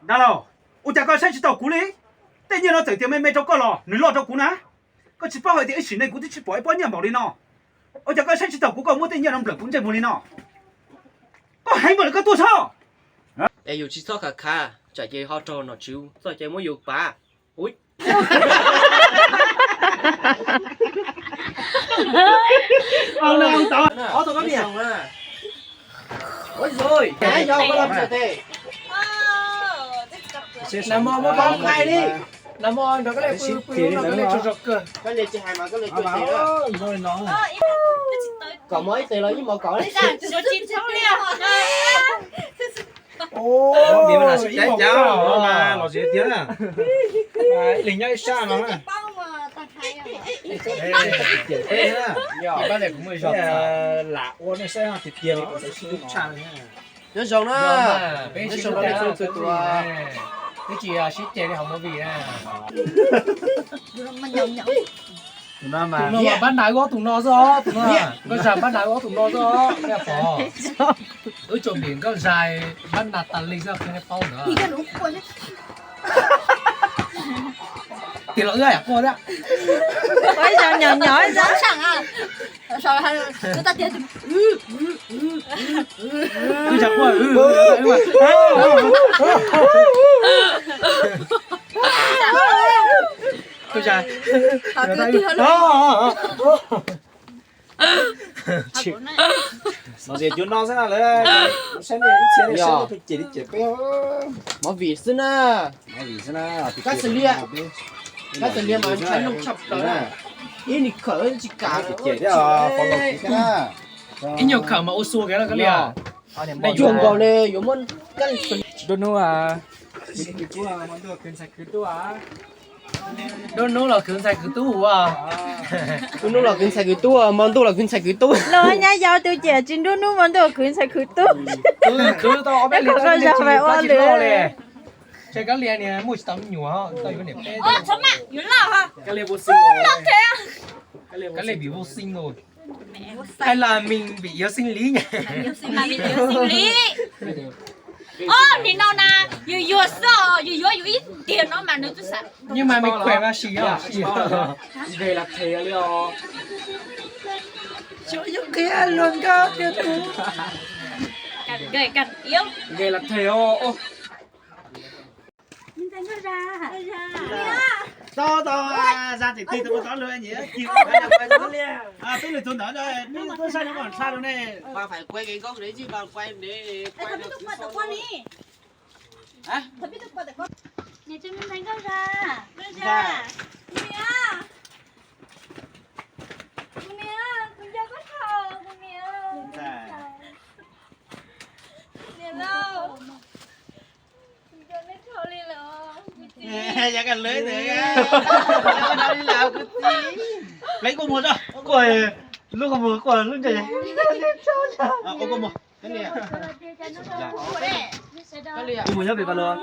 Dab laug, ua cas koj saib tsis taus kuv li? Tej nyiaj no txawm tias me me rau koj los nws loj rau kuv na. Koj tsis paub hais tias ib sim neej kuv twb tsis pom ib pob nyiaj npaum li no. Ua cas koj saib tsis taus kuv, koj muab tej nyiaj no nplawm kuv ntsej muag li no? Koj heev npaum li koj tuaj txhob. Es yus tsis txhob khav khav, tsam ces ho raug nom tswv txoj cai muab yus pav. Nag hmo muab pov khai li. Nag hmo nrog koj li pw pw nrog koj li tsaug zog kawg. Kom mov ib tes los ib mov kom. Ib leeg nyob ib sab no. Lam ua nej saib tiag tiag li. Nyob zoo na, nyob zoo rau nej txhua tus. Twb tsis sib ceg li hauv movie na. Tus no mas pab nais ob tug no xwb os, tus no. Nkauj Zag pab nais ob tug no xwb os, nej pom. Wb tsuas pom Nkauj Zag pab nais tas li xwb, nej paub ntawd. Tias los wb yam quaj thiab. Ib zaug nyom nyom ib zaug. Nkauj Zag quaj. Nkauj Zag. Mos vim cuag no xwb na lawm, saib nej ib txhia nej saib peb cem li cem peb. Mov vim xwb na. Kab xws liam, kab xws liam mas ntshai looj tshaj plaws na. Ib nyuag khawm tsis kam. Ib nyuag khawm mas ua xua kiag na kab liam. Cuag nkaus li yuav muab kab xws liam. Dua hnub a, dua hnub los khwv ntxhais khwv tub ua. Dua hnub los khwv ntxhais khwv tub, hmo ntuj los khwv ntxhais khwv tub. Los nyab yau tus cem tsis nruab hnub hmo ntuj khwv ntxhais khwv tub. Khwv tau ob peb hlis tau ib txhia tsis loj li. Tsam kab liam niag muaj tsis tau me nyuam, tau yuav niam peb. Kab liam vim vô sinh rồi. Hay là mình bị yếu sinh lý nhỉ? Nim no na, yus yuav xwb os, yus yuav yus ib tiag no mas nws twb xav. Nhưng mà mình khỏe mà, xì os, xì os. Nkag las thèm li os. Xyov yog qhia luag nkag tiag kuv. Nkag las thèm os. Tau tau, Zag tseem tig tau tau lawm, nyiam kis tub lwm tus ntawd, peb tuaj saib no kom tshaj rau nej. Niam, kuv nco koj thaum, kuv niam. Niam lauj, kuv nco nej dhau li lawm os, kuv txiv. Yog koj lawv ntawd, kuv txiv. Pleev kua muag tso, kua, lub kua muag, kua lub ntsa. Kua muag, kua muag nyob pem pas lawm.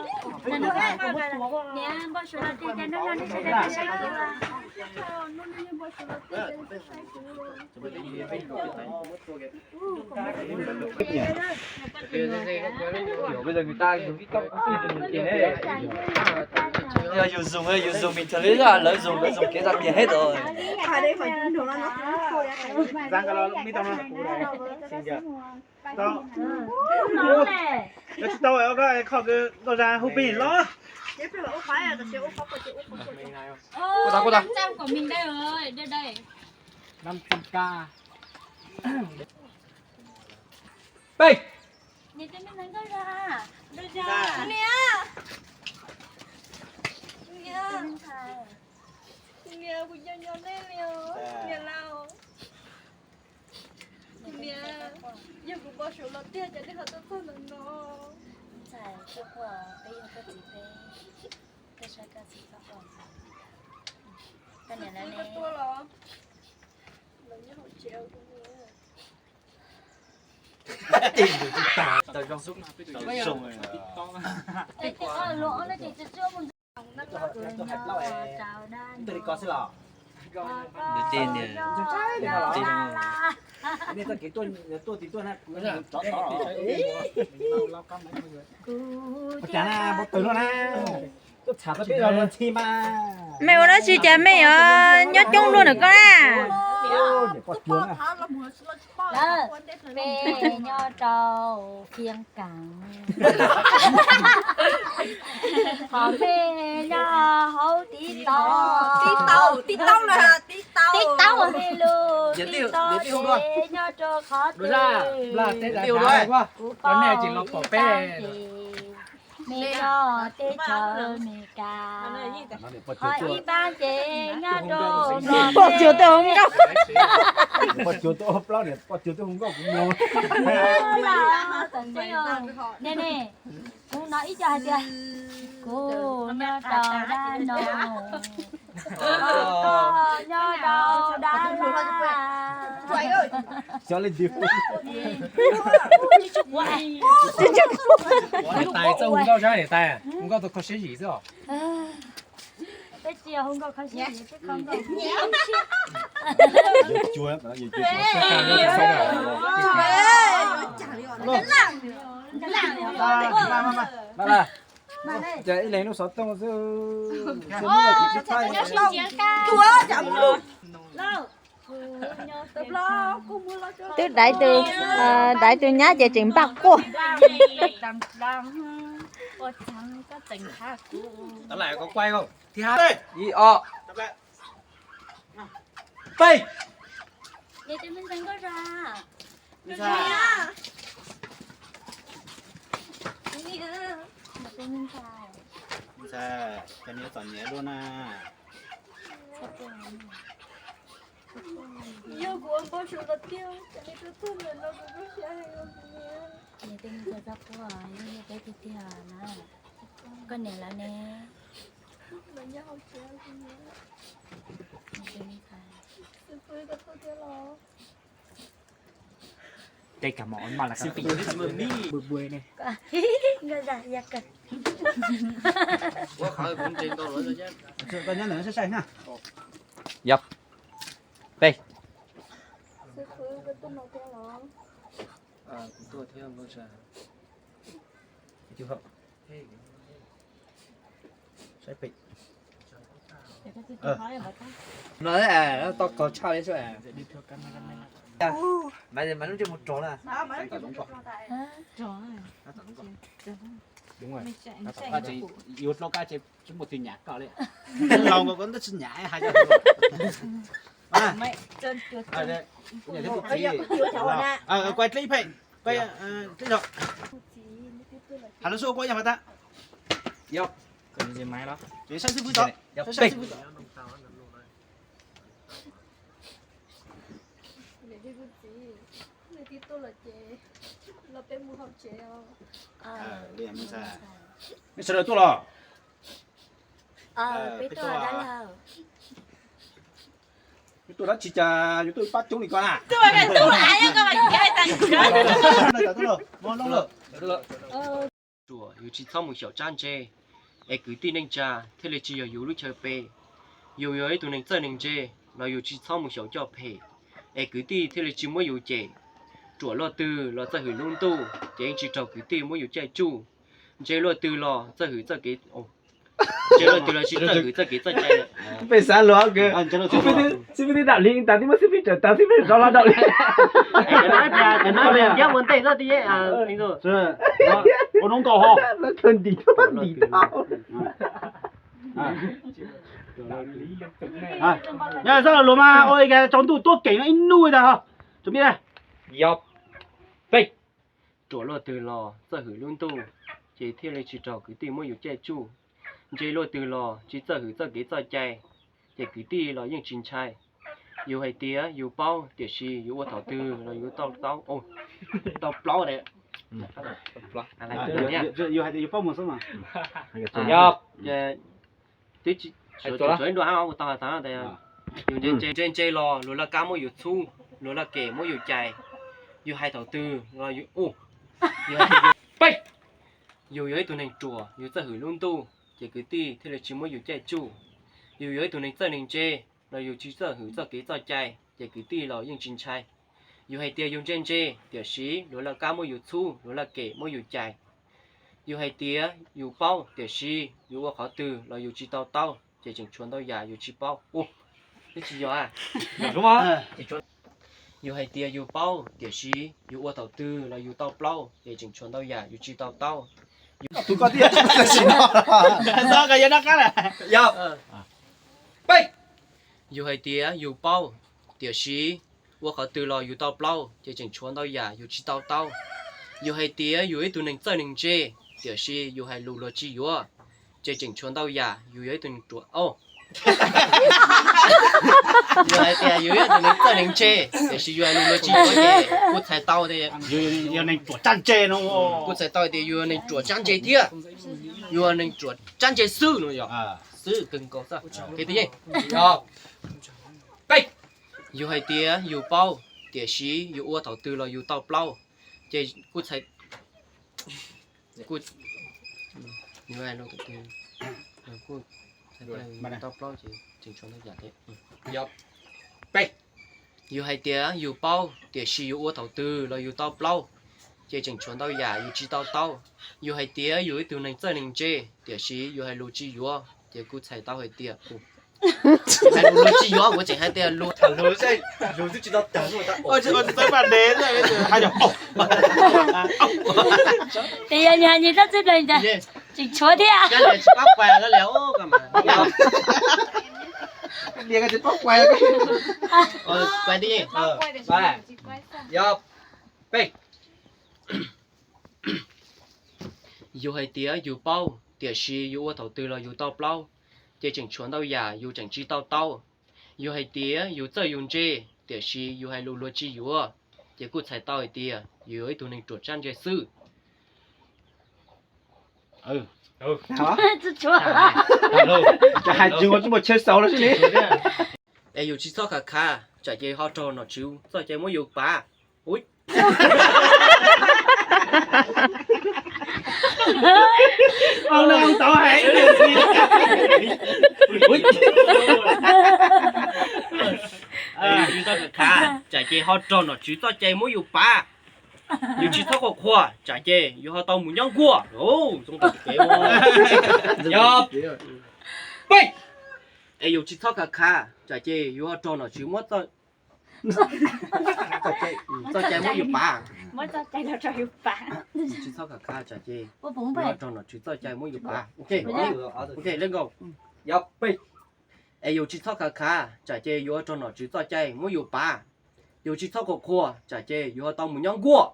Yog yus dùng, yus dùng bình thường li, lawv dùng, lawv dùng kev da tiền hết rồi. Tsis tau, koj kho koj zaj hu plig los. Năm trăm k. Peg. Niam, kuv nco nco nej li os, niam lauj. Kuv niam, yog kuv npau suav los tiag cas nej ho tuaj txog ntawm no. Ntxhais, txhob quaj, peb yog koj txiv peb, koj saib koj txiv txhob quaj. Koj niam lawv ne? Tuaj los, lawv nyob hauv tsev os kuv niam. Tus li ko xwb los? Ua cas na, npau taws luaj na. Mej ua dab tsi cas mej yuav nyob coob luaj na koj na? Mej nyob rau Fiang Kaam, hos mej nyob hauv tib tau, tib tau, tib tau, tib tau, mej lub tib tau ces nyob rau qhov twg? Kuv paub ib pab ces mej nyob teb chaws Amelikas, ho ib pab ces nyob rau Poj Cuag tuaj hu nkauj. Poj Cuag tuaj hu plaub niam, Poj Cuag tuaj hu nkauj kuv mloog. Ne ne, kuv hnov ib co hais tias, kuv nyob rau dab no, koj nyob rau dab laj. Xyov leej twg. Niam tais, txawj hu nkauj tso niam tais, hu nkauj tau kho siab zim xwb os. Peb tsis yog hu nkauj kho siab zim, peb kho nkauj. Ces ib leeg lub xov tooj xwb. Twb daiv tus, daiv tus nyab ces tseem npaj quaj. Ib, ob, peb. Ntxhais, cov niam txom nyem luaj na. Yog kuv ua npau suav tiag, cov niam tuaj txog ntawm no kuv poob siab heev os kuv niam. Niam tej me ntxhais txhob quaj, yog yog peb tiag tiag na. Koj niam lawv ne? Lawv nyob hauv tsev kuv niam. Niam tej me ntxhais. Xib fwb, koj tuaj thiab los? Tej kas mos maj las kas pim bwj bwj ne. Nkaj zaj ya kawg. Koj nyob ntawm no saib saib na. Yog. Peb. Xib fwb, koj tuaj no thiab los? Kuv tuaj thiab nkauj zaj. Saib pem. No tau kawg tshaj li xwb. Mas mas lub ntsej muag rog na. Yuav dlua kab ces tsis muaj twg nyam koj li. Laus nkaus koj twb tsis nyam hais. Kuv txiv, kuv txiv ua tsaug na. Kuv txiv, kuv txiv ua tsaug. Has lus xwb ua kua yog mas tab. Yog. Saib xib fwb tod, saib xib fwb tod. Niam thiab kuv txiv, nej twb tuaj lawm ces los peb mus hauv tsev os. Nej sawv daws tuaj los? Peb tuaj dab laug. Yuav tuaj dab tsi cas yuav tuaj ib pab coob li ko na? Ruam, yus tsis txhob mus xyaum tsab ntse, es kwv tij neej tsa thiaj li tsis yog yus lub chaw pe. Yus yog ib tug neeg txawj neeg ntse los yus tsis txhob mus xyaum coj phem, es kwv tij thiaj li tsis muab yus cem. Ruam luaj twg los txawj hwm lub ntuj, ces yeej tsis raug kwv tij muab yus caij tsuj. Ntse luaj twg los txawj hwm txoj kev, ntse luaj twg los tsis txawj hwm txoj kev txoj cai. Peb xav luag kawg. Xib fwb twb dam li tas twb muab xib fwb tawm tas xib fwb rov los dam li. Thiab ua ntej xwb ti. Ua nub nkaus ho. Ntim ntim tau. Yog txoj luag mas ua li cas tsaus ntuj tuab keem no ib hnub tas ho. Tus me, yog, peb. Ruam luaj twg los txawj hwm lub ntuj, ces thiaj li tsis raug kwv tij muab yus caij tsuj. Ntse luaj twg los tsis txawj hwm txoj kev txoj cai, ces kwv tij los yeej tsis ntshai. Yus hais tias yus paub, tiam sis yus ua thaum twg los yus tau plaub, tau plaub. Yus hais tias yus paub mus xwb mas. Yog, twb tsuav ib nrua hab ua tau has tas, yus ntse ntse los luag laj kab muab yus txhub, luag laj kem muab yus cais. Yus hais thaum twg los yus, peb, yus yog ib tug neeg ruam, yus txawj hwm lub ntuj, ces kwv tij thiaj li tsis muab yus caij tsuj. Yus yog ib tug neeg txawj neeg ntse, los yus tsis txawj hwm txoj kev txoj cai, ces kwv tij los yeej tsis ntshai. Yus hais tias yus ntse ntse, tiam sis luag laj kab muab yus txhub, luag laj kem muab yus cais. Yus hais tias yus paub, tiam sis yus ua qhov twg los yus tsis to taub, ces tseem tshuav ntau yam yus tsis paub. Ub, twb tsis yog a. Yus hais tias yus paub, tiam sis yus ua thaum twg los yus tau plaub, ces tseem tshuav ntau yam yus tsis to taub. Tus koj thiab. Yog. Peb. Yus hais tias yus paub, tiam sis ua qhov twg los yus tau plaub, ces tseem tshuav ntau yam yus tsis to taub. Yus hais tias yus ib tug neeg txawj neeg ntse, tiam sis yus hais lus luag tsis yuav, ces tseem tshuav ntau yam yus yog ib tug neeg ruam. Yus hais tias yus yog ib tug neeg txawj neeg ntse, tiam sis yus hais lus luag tsis yuav ces kuj txhais tau tias yus yog neeg ruam tsab ntse no. Kuj txhais tau tias yus yog neeg ruam tsab ntse thiab. Yus yog neeg ruam tsab ntse xwb no yog xwb kawg nkaus xwb. Qhib twj yeej. Yog. Peb. Yus hais tias yus paub, tiam sis yus ua thaum twg los yus tau plaub, ces kuj txhais, kuj, yus hais lus thaum twg los kuj txhais tau yus tau plaub ces tseem tshuav ntau yam thiab. Yog. Peb. Yus hais tias yus paub, tiam sis yus ua thaum twg los yus tau plaub, ces tseem tshuav ntau yam yus tsis to taub. Yus hais tias yus ib tug neeg txawj neeg ntse, tiam sis yus hais lus tsis yuav, ces kuj txhais tau hais tias hais lus luag tsis yuav, kuv tseem hais tias lus, lus twb tsis tau tag. Tes yog nyi nyi tab txwb plaws ntag, tseem tshuav thiab. Yog. Peb. Yus hais tias yus paub, tiam sis yus ua thaum twg los yus tau plaub, ces tseem tshuav ntau yam yus tseem tsis to taub. Yus hais tias yus txawj yus ntse, tiam sis yus hais lus luag tsis yuav, ces kuj txhais tau hais tias yus yog ib tug neeg ruam tsab ntse xwb. Hais tsis ua tsis muaj chaw xaus los xwb li. Es yus tsis txhob khav khav, tsam ces ho raug nom tswv txoj cai muab yus pav. Ub. Yus tsis txhob khav khav, tsam ces ho raug nom tswv txoj cai muab yus pav. Yus tsis txhob qhuas qhuas, tsam ces yus ho tau mus nyob nkuaj. Yog. Peb. Es yus tsis txhob khav khav, tsam ces yus ho raug nom tswv muab txoj cai muab yus pav. Tsis txhob khav khav, tsam ces yus ho raug nom tswv txoj cai muab yus pav. Ok, let's go. Yog. Peb. Es yus tsis txhob khav khav, tsam ces yus ho raug nom tswv txoj cai muab yus pav. Yus tsis txhob qhuas qhuas, tsam ces yus ho tau mus nyob nkuaj.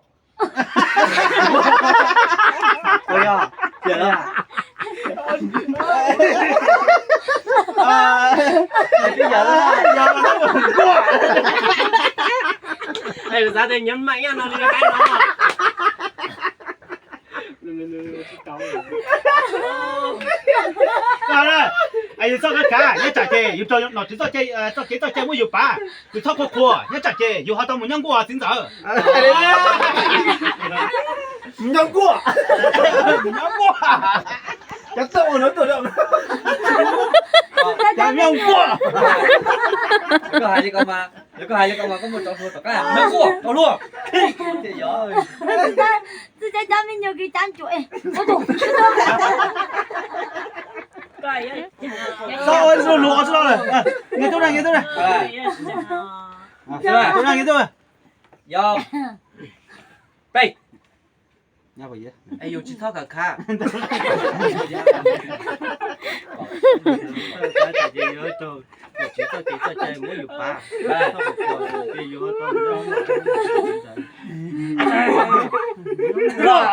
Es xav tias nyob maj ib no li qaib no. Yus txhob khav khav, nyob tsam ces yus raug nom tswv txoj cai, txoj kev txoj cai muab yus pav. Yus txhob qhuas qhuas, nyob tsam ces yus ho tau mus nyob nkuaj txiv ntxawm. Mus nyob nkuaj. Mus nyob nkuaj. Cov txawj ua no tuaj, cov nyob nkuaj. Koj hais li ko mas, koj hais li ko mas koj muaj cov hluas tom qab. Nyob nkuaj, cov hluas. Txij cab cab me nyuag kis cab cuam. Txhob ua luag xwb lauj. Nqis tuaj na, nqis tuaj na. Nqis tuaj na, nqis tuaj na. Yog. Peb. Es yus tsis txhob khav khav, tsam ces yus ho raug nom tswv txoj kev txoj cai muab yus pav. Yus txhob qhuas qhuas, tsam ces yus ho tau mus nyob nkuaj.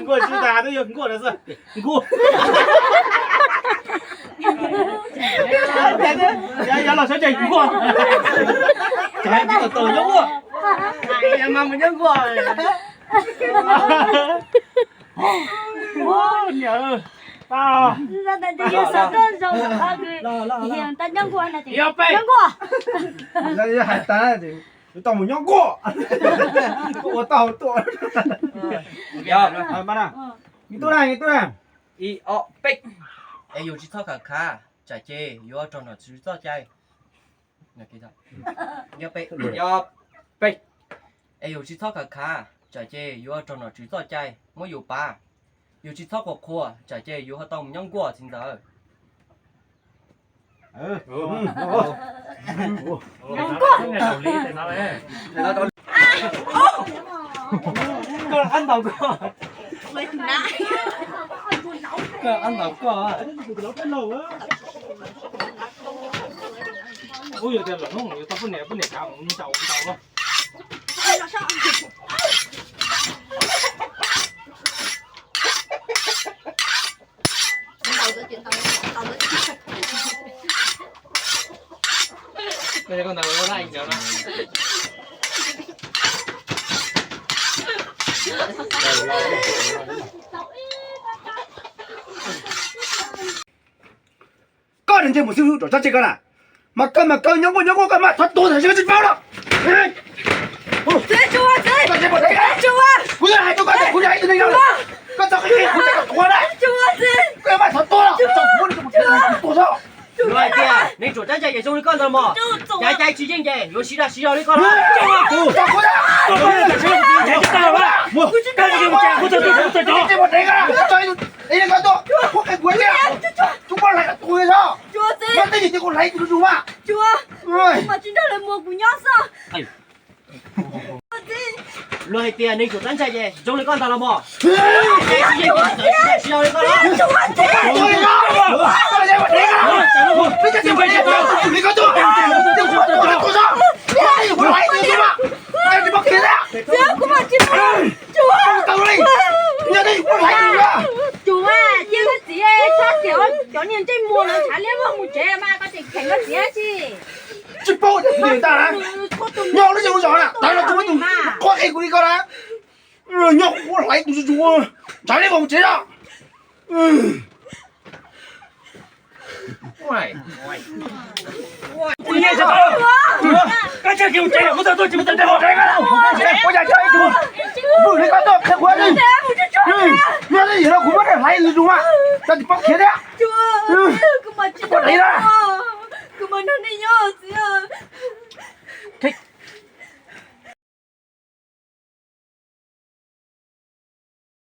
Nkuaj tsis tas twb yog nkuaj no xwb. Nkuaj. Yav los sawv tsees nkuaj. Tau nyob nkuaj. Yav mas mus nyob nkuaj. Niam, tau. Yog peb. Hais tas, tau mus nyob nkuaj. Ua tau tuaj. Yog. Ib tug na, ib tug na. Ib ob peb. Es yus tsis txhob khav khav, tsam ces yuav raug nom tswv txoj cai. Ib ob peb. Es yus tsis txhob khav khav, tsam ces yuav raug nom tswv txoj cai muab yus pav. Yus tsis txhob qhuas qhuas, tsam ces yus ho tau mus nyob nkuaj txiv ntxawm. Koj qab ntaus koj. Koj qab ntaus koj. Ub, yog tias los hnub yus tau poj niam, poj niam kav mus ntaus ntaus. Koj niag ntsej muag xib hwb rov tso tseg koj na. Mas koj mas koj nyob nkuaj nyob nkuaj koj mas thov tuag thaum seb koj tsis paub los. Kuv hais rau koj, kuv yog ib tug neeg, koj txhob qhia kuv, kuv tsis tuag na. Koj mas thov tuag los, kuv tuag tso. Luag hais tias neeg ruam dab ntsa ces zoo li koj ntag mog. Caiv caiv tsis yeej ces yuav siv dag siv zog li koj los. Luag hais tias neeg ruam dab ntsa ces zoo li koj ntag los mog. Caiv caiv tsis yeej ces txawm siv dag siv zog li koj los. Cuv, cia koj txiv tso cov niag ntsej muag no ntshav liab vog mus tsev mas koj tseem kheev koj txiv tsi. Tsis paub tias kuv niam ntag na. Nyob lub zej lub zos na, tas los tsis muaj tus qhuab qhia kuv li koj na. Nyob qhuab hlais tus tsuj tsuav, ntshav liab vog mus tsev os.